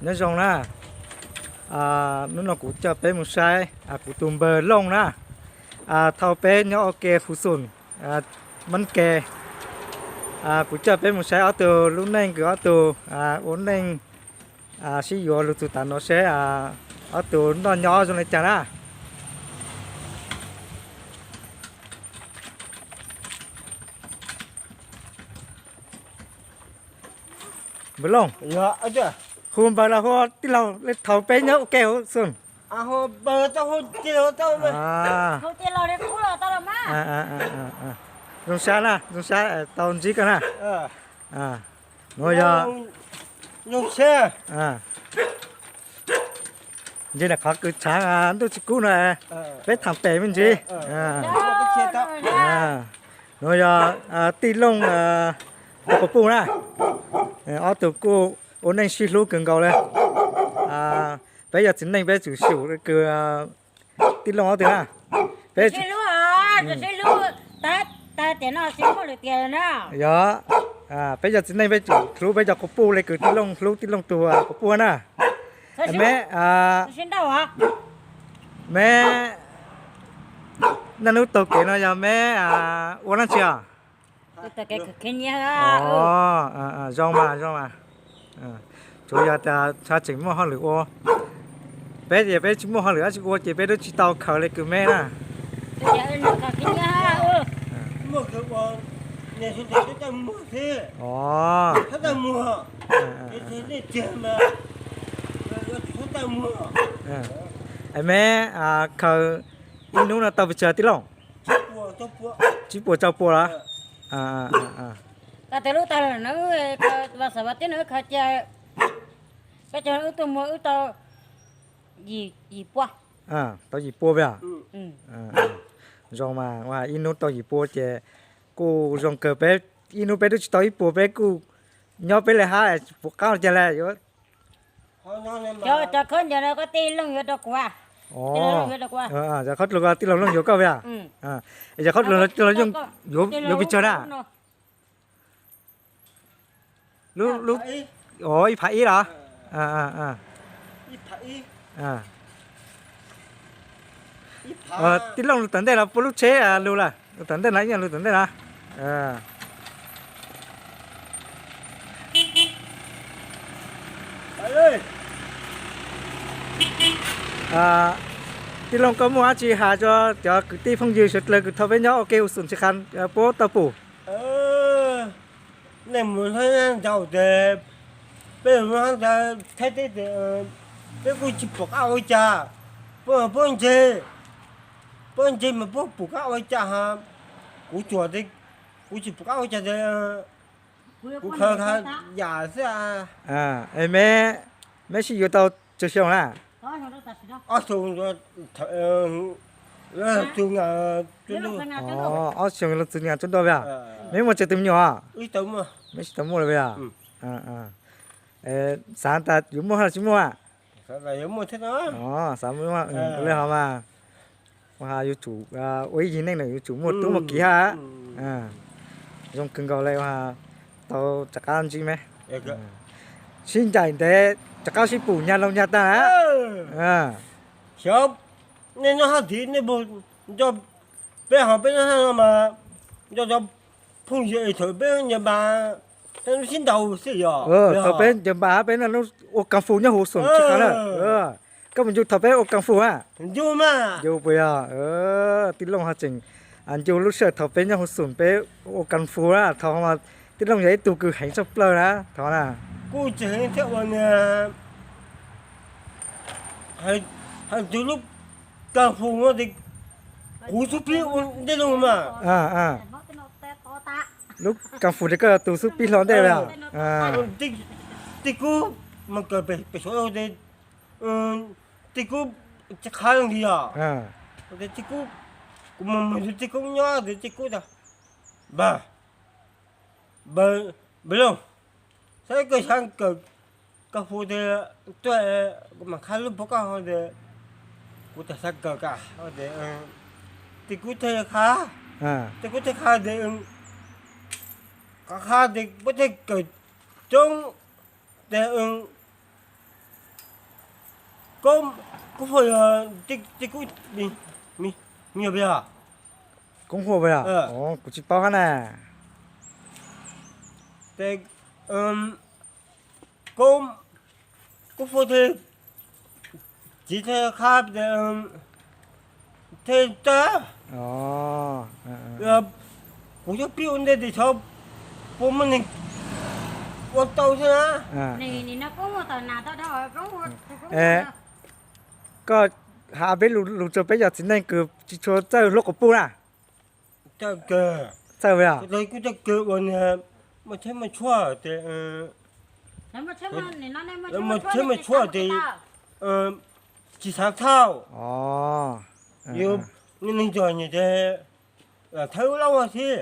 Nyob zoo na, hnub no kuv coj peb mus saib kuv tus npawg Looj na, thaum peb nyob ua ke Hu Xum, Mab Ke. Kuv coj peb mus saib ob tug lub neej kws ob tug ua neej sib yuav lug txug tav no seb ob tug noj nyob zoo le caag na. Npawg Looj, hu npawg los hu tij laug le thaum peb nyob ua ke Hu Xum? Zoo sab na, zoo sab tau ntsib koj na. Nuav yog, ntse na qhov kws tshaav ntuj tsis kub no, peb thaam pem me ntsis. Nuav yog tij Looj tug quas puj na, ob tug kuj ua neej sib hlub kawg nkaus le. Peb yog txiv neej peb tsum xyum kws tij Looj ob tug na. Peb, yog, peb yog txiv neej peb tsum hlub peb cov quas puj le kws tij Looj hlub tij Looj tug quas puj na. Me, me naj nub taug kev no yog me ua dlaab tsi os? Zoo mas, zoo mas. Tsuav yog tas tseem muaj hauj lwm ua, peb ces peb tsis muaj hauj lwm dab tsi ua ces peb twb tsis tau khaws le kws me na. Me khaws ib hnub no tau pes tsawg tij Looj? Tsib puas rau puas los? Lub tag na, vas xaum vas tib no khaws cia, peb cov wb tuaj muag wb tau yim pua. Tau yim pua peb os? Zoo mas, ib hnub tau yim pua ces kuj zoo kawg. Peb ib hnub peb twb tsis tau ib puas peb kuj nyob peb le hab tsis pum qab ua caag le. Cov khaub ncaws no koj tij Looj yuav rau kuv. Cov khaub dluag tij laug Looj yuav koj peb os? Cov khaub dluag tij laug Looj yuav pes tsawg na? Lub, ib phav ib los? Tij Looj lug tom ntej los puab lub tsheb lug lawm, lug tom ntej no ib nyuag lug tom ntej no. Tij Looj koj muaj dab tsi has rua cov kwv tij phooj ywg suav dlawg kws thaum peb nyob ua ke Hu Xum Tsis Qha puab tau pum? Nej mus hlub nrau tes, peb mus hlub nrau Thaib teb tes, peb kuj tsis pum qab ua cas, puab, puab ntse, puab ntse mas puab pum qab ua cas ha, kuv tsuas, kuv tsis pum qab ua cas tes, kuv khaws yam xwb. Me, meb sib yuav tau tsawg xyoo na? Ob xyoo, ob xyoo lug txug nyas tsub ntuj peb os. Meb muaj tsawg tus me nyuam? Meb tsis tau muaj lawm peb os? Xav tas yuav muaj hab los tsis muaj? Xav muaj le hov mas, ua has yuav tsum ua ib yig neej na yuav tsum muaj tub muaj kiv hab. Zoo kawg nkaus le ua has tau rov qab ntsib meb. Sib ncaim ntev rov qab sib pum nyag loo nyag tag na. Xyov nej nyob hab tid nej puas nco peb hov peb nyob hab no mas nco cov phooj ywg es thaum peb ncaws npas, peb lub sib ntaus xwb yog. Thaum peb ncaws npas hab peb noj lub ua kas fus nyob Hu Xum Tsis Qha na. Koj puas ncu thaum peb ua kas fus a? Ncu puas yog? Tij Looj hab tseem ncu lub sij hawm thaum peb nyob Hu Xum peb ua kas fus na, thaum tij Looj yog ib tug kws heev tshaj plawg na thaum na. Kuj tsis heev thiab ua niag, hais txug lub kas fus no tes kuv xub pib ua ntej no mas. Lub kas fus tes koj yog tus xub pib hlo ntej. Tij Kub mas kawm pem Suav tes, Tij Kub tsis qha leej twg yog. Tij Kub, kuv mus mus Tij Kub nyob tes Tij Kub tas, npawg, npawg Looj, saib koj xav kawm kas fus tes tuaj, kuv mam qha lub puag koj tes, kuv tas xav kawm kas tes, Tij Kub thiaj qha, Tij Kub thiaj qha tes, qha qha tes puab thiaj kawm coob tes, Koob, Koob Huaj yog, Koob Huaj puas yog? Kuv tsis paub hab na. Koob, Koob Huaj thiab txiv thiaj qha thiaj tawg. Kuv cov pib ua ntej tes xyov puas muaj neeg ua tau thiab na. Koj has peb lus rau peb cov txiv neej kws tsis tshua txawj hlub quas puj na. Txawj kawg, txawj kawg uas muaj tsheb muaj tshuaj tes, muaj tsheb muaj tshuaj tes tsis xav thauj. Yus niaj neeg cog nyias tes lam thawb laub xwb.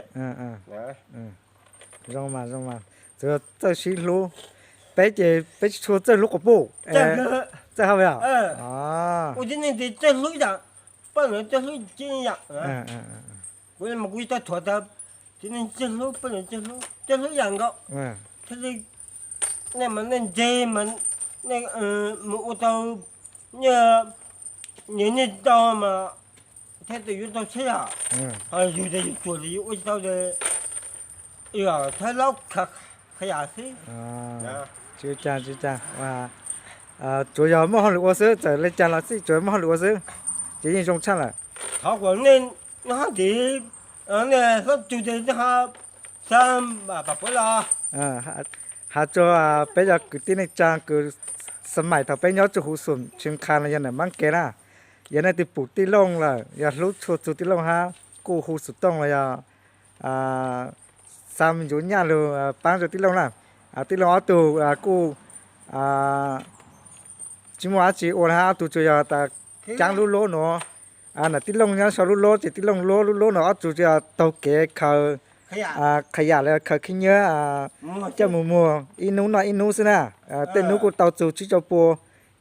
Zoo mas, zoo mas, txawj sib hlub. Peb ces peb tsis tshua txawj hlub quas puj. Txawj hab, ua tib neeg tes txawj hlub ib yam, poj niam txawj hlub tib yam. Kuv mas kuv tau thuam tas tib neeg txawj hlub, poj niam txawj hlub, txawj hlub ib yam nkaus. Thiaj li nej mas nej ntse mas nej mus ua tau nyias nyias tau mas thiaj tau yuav tau tsheb yom. Ho yus tes yus ruam tes yus ua tsis tau tes thawb laub qhia yam xwb. Tsis ua cas, tsis ua cas. Tsuas yog muaj hauj lwm ua xwb, txawm le cas los xij tsuas muaj hauj lwm ua xwb ces yeej zoo tshaj lawm. Thov kom nej nyob hab tiv, nej hlob tug tes nyob hab xab pam puav los. Has rua peb cov kwv tij neej tsaa kws xab maim thaum peb nyob rua huv xum Tsheej Qha los yog nam Maab Kev na, yog nej twg pum tij looj lawm yog hlub tshua txug tij looj hab kuj hu xov tooj los yog xa me ntsis nyaj lug paab rua tij looj na. Tij looj ob tug kuj tsis muaj dab tsi ua le hab, ob tug tsuas yog tas caab lub lub nuav. Nam tij looj nyob sau lub lub ces tij looj lub lub lub nuav ob tug tsuas yog taug kev khaws qha yam los khaws khib nyiab coj mus muag ib nub noj ib nub xwb na. Tej nub kuj tau txug tsib rau pua,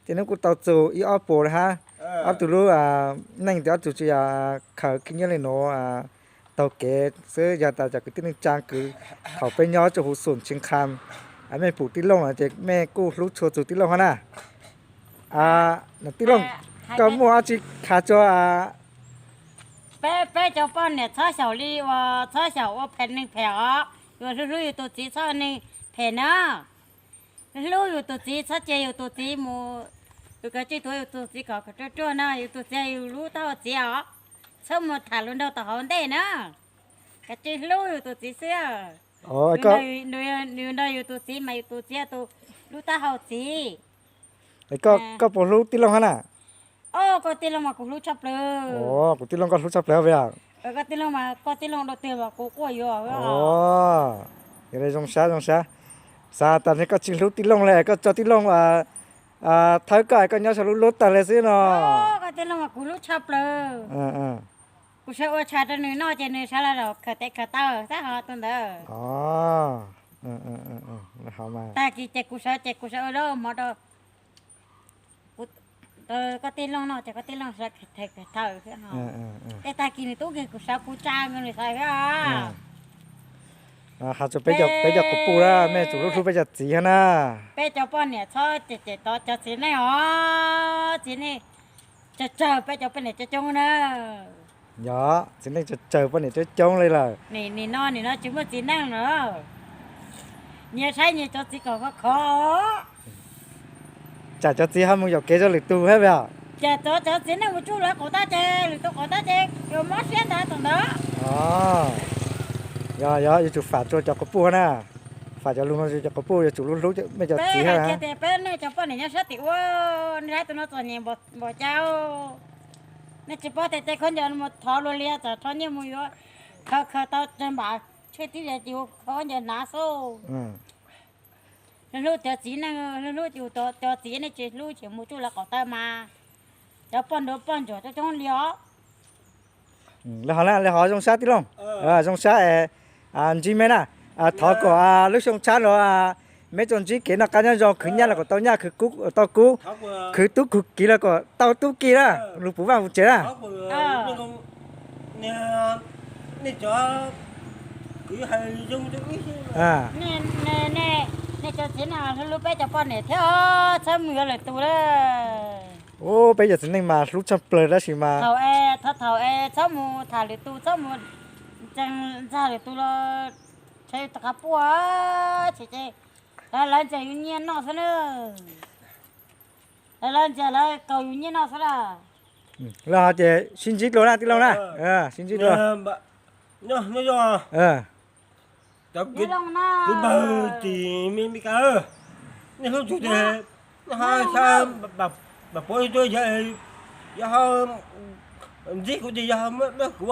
tej nub kuj tau txug ib ob puas le hab. Ob tug lub neej tes ob tug tsuas yog khaws khib nyiab le nuav taug kev xwb. Yog tas cov kwv tij neej tsaa kws thaum peb nyob rua huv xum Tsheej Qha mej pum tij looj lawm ces mej kuj hlub tshua txug tij looj hab na. Nam tij looj, koj muaj dab tsi has rua peb, peb cov poj niam txhob xyaum li uas txhob xyaum ua phem neeg phem os, yuav hlub hlub yus tus txiv txhob ua neeg phem na. Hlub yus tus txiv, txhob cia yus tus txiv mus, yus kav tsij tuav yus tus txiv kom ruaj ruaj na, yus tus txiv yus lub taub hau txiv os, txhob mus tham lus nraug tom hauv ntej na, kav tsij hlub yus tus txiv xwb. Yus nrog yus tus txiv mas yus tus txiv yog tus lub taub hau txiv. Koj puas hlub tij looj hab na? Koj tij looj mas kuv hlub tshaj plaws. Kuv tij looj koj hlub tshaj plaws hab puas yog? Koj tij looj mas koj tij looj dua twg los kuv quaj yuav. Yog le zoo sab zoo sab. Xav tas koj tsis hlub tij looj le koj tso tij looj thawb koj es koj nyob sau lub lub tag le xwb no. Koj tij looj mas kuv hlub tshaj plaws. Kuv sawv ua tshais rau nws noj ces nws sawv los zaum khaws tes khaws taw xwb ho tus ntawd. Tag kis ces kuv sawv ces kuv sawv ua zaub mov rau koj tij looj noj ces koj tij looj sawv khaws tes khaws taw xwb ho. Tej tag kis nws tub nkeeg kuv sawv kuv tsa nkaus nws sawv xwb. Has rua peb cov quas puj na, mej tsum hlub hlub peb cov txiv hab na. Peb cov poj niam txhob cem cem tod cov txiv neej os, txiv neej tsawg tsawg, peb cov poj niam coob coob na. Yog, txiv neej tsawg tsawg poj niam coob coob le lawm. Nim no nim no tsis muaj txiv neej lawm. Nyias saib nyias cov txiv kom khov khov. Tsam cov txiv ho mus yaum kev rau lwm tug hab puas yog? Ces cov, cov txiv neej mus tsuj lawv qaum tab ces lwm tug qaum tab ces yuav mob siab ntawd tus ntawd. Yog, yog, yuav tsum fam rua cov quas puj na. Fam cov lug no rua cov quas puj yuav tsum hlub hlub mej cov txiv hab. Peb hais tias peb nej cov poj niam nyob sab tim ua, nej saib tus no txom nyem npaum cas. Nej tsis paub tias tej khaub ncaws mus thov luag li, txawm rho nyiaj mus yuav, khaws khaws tau tsawg npam tshuaj tib li ces ua khaub ncaws hnav xwb. Hlub hlub cov txiv neej, hlub hlub yus cov txiv, nej tsis hlub ces mus tsuj lawv qaum tab mas cov poj nruag poj ntsuam coob coob li os. Le hov na, le hov zoo sab tij looj. Zoo sab es ntsib mej na. Thov kom lub xyoo tshab no mej tsuas ntsib kev noj qab nyob zoo, khwv nyaj los kom tau nyaj, khwv kub tau kub, khwv tub khwv kiv los kom tau tub kiv na, lug puv vaj puv tsev na. Nej cov txiv na hlub hlub peb cov poj niam thiab txhob mus yuav lwm tus lawm. Ub, peb cov txiv neej mas hlub tshaj plaws tab sis mas thaum es, thaum es txhob mus tham lwm tus, txhob mus ntseeg ntxag lwm tus los tsheej rov qab puaj, ces ces lawv ntseeg yus nyiaj noj xwb na. Lawv ntseeg lawv kaus yus nyiaj noj xwb na. Los ces sib ntsib dua na tij laug na. Sib ntsib dua. Nyob zoo, cov kwv tij Meskas, nej hlub tug ces nej ho xa pab puav tuaj yog, yog ho ntsib kuv ces yog ho muab kuv.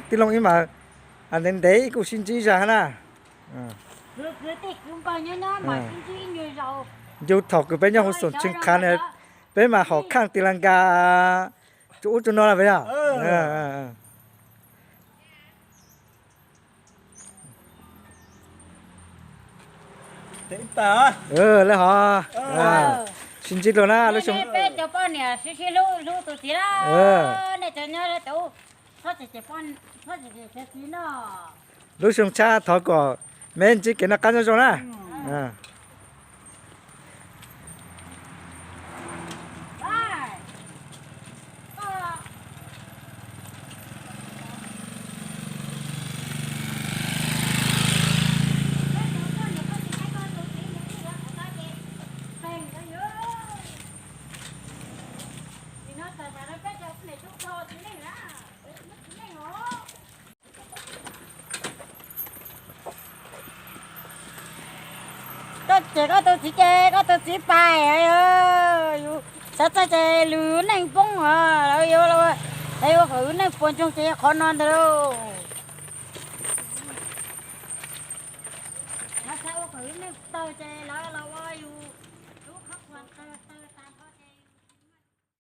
Tij laug ib mas ntev ntev ib kuj sib ntsib zag na. Ncu thaum kws peb nyob hauv xoom Tsheej Qhav na, peb mas hom khaaj tis las nkas tsuas ub tsuas no lawm yog. Lawv ho sib ntsib dua na, lub xyoo, peb cov poj niam sib sib hlub hlub tus txiv na. Nej cov nyob tus, lub xyoo tshaj thov kom meb ntsib kev noj qab nyob zoo na. Koj ces koj tus txiv ces koj tus txiv pais, yus xav txog ces lwm neej poob, lawv yuav ua kom yus neej puas ntsoog ces qhov no ntag lauj. Lawv xav ua kom yus neej tawg ces lawv los